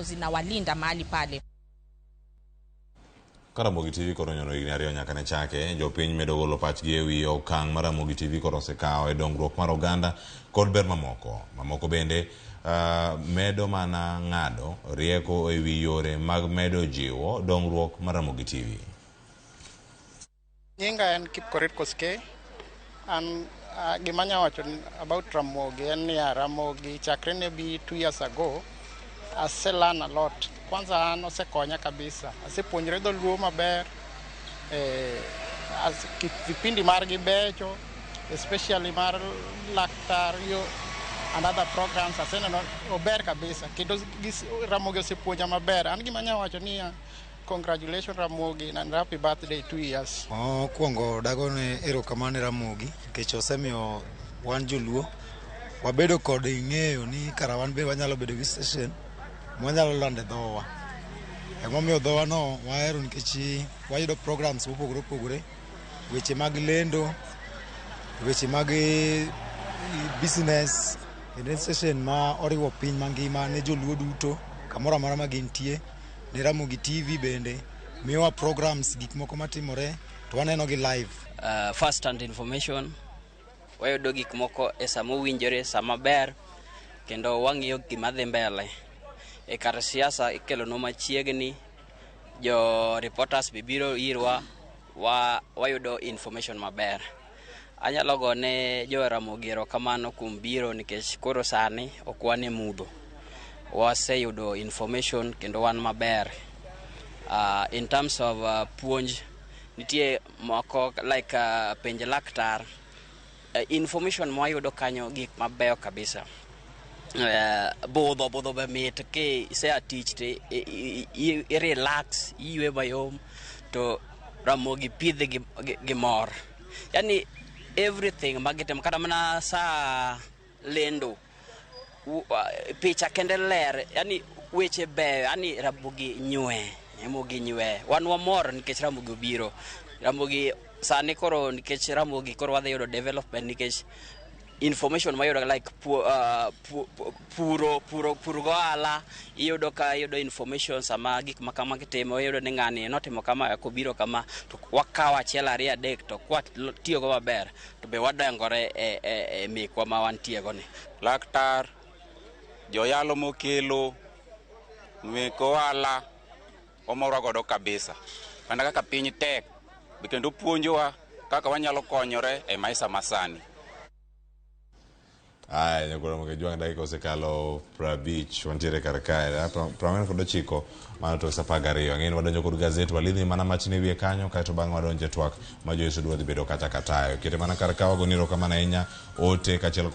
Zinawalinda mahali pale. Ka Ramogi TV koro onyono higni 2 nyaka ne chake, jopiny medo golo pachgi e wi okang' ma Ramogi TV koro osekawo e dongruok mar oganda kod ber mamoko. Mamoko bende medo mana ng'ado rieko e wi yore mag medo jiwo dongruok mar Ramogi TV. Nyinga en Kipkorir Koskei. An gima anya wacho about Ramogi en niya, Ramogi chakre ne bi 2 years ago, ase learn a lot. Kwanza an osekonya kabisa. Asepuonjre dholuo maber. Vipindi margi becho, especially mar laktar yo and other programs aseneno ober kabisa. Kendo Ramogi osepuonja maber. An gima anya wacho niya, congratulations Ramogi and happy birthday 2 years. Mokwongo dagone erokamano ne Ramogi nikech osemiyo wan joluo wabedo kod ng'eyo ni kara wan be wanyalo bedo gi station mwanyalo lando dhowa. Emomiyo dhowa no wahero nikech wayudo programs mopogore opogore, weche mag lendo, weche mag business, kendo en station ma oriwo piny mangima ne joluo duto kamoro amora ma gintie. Ne Ramogi TV bende miyowa programs, gik moko matimore to waneno gi live. First hand information, wayudo gik moko e sama owinjore, sama ber, kendo wang'iyo gima dhi mbele e kar siasa. Ikelonwa machiegni, jo reporters be biro irwa, wayudo information maber. Anyalo gone jo Ramogi erokamano kuom biro, nikech koro sani ok wan e mudho, waseyudo information kendo wan maber. In terms of puonj, nitie moko like penj laktar, information mwayudo kanyo gik mabeyo kabisa. Budho budho be mit ki isea tich to i relax, iywe mayom, to Ramogi pidhi gi mor. Yani everything magitimo, kata mana saa lendo, picha kende ler, yani weche beyo, yani Ramogi nywe, Ramogi nywe. Wan wamor nikech Ramogi obiro. Ramogi sani koro, nikech Ramogi koro wadhi yudo development, nikech information mayudo like puro puro pur gohala, iyudo ka iyudo information sama gik ma kama gitimo, iyudo ni ng'ani notimo kama kobiro kama, to wakawo achiel, ariyo, adek, to kwatiyogo maber to be wadongore e mekwa ma wantiego ni. Laktar, joyalo mokelo, mek ohala, wamorwa godo kabisa. Mana kaka piny tek, be kendo puonjowa kaka wanyalo konyore e maisha masani. Aya, nyakoro Ramogi Jwang', dakika osekalo 50, wantiere kar kae 49 mano to sa 12. Ang'e ni wadonjo kod gazet, walidhni mana matin e wiye kanyo, kaeto bang'e wadonjo e twak ma Joyce Odwa dhi bedo kacha katayo. Kete mana kar ka, wagoni erokamano ahinya ote kaachiel.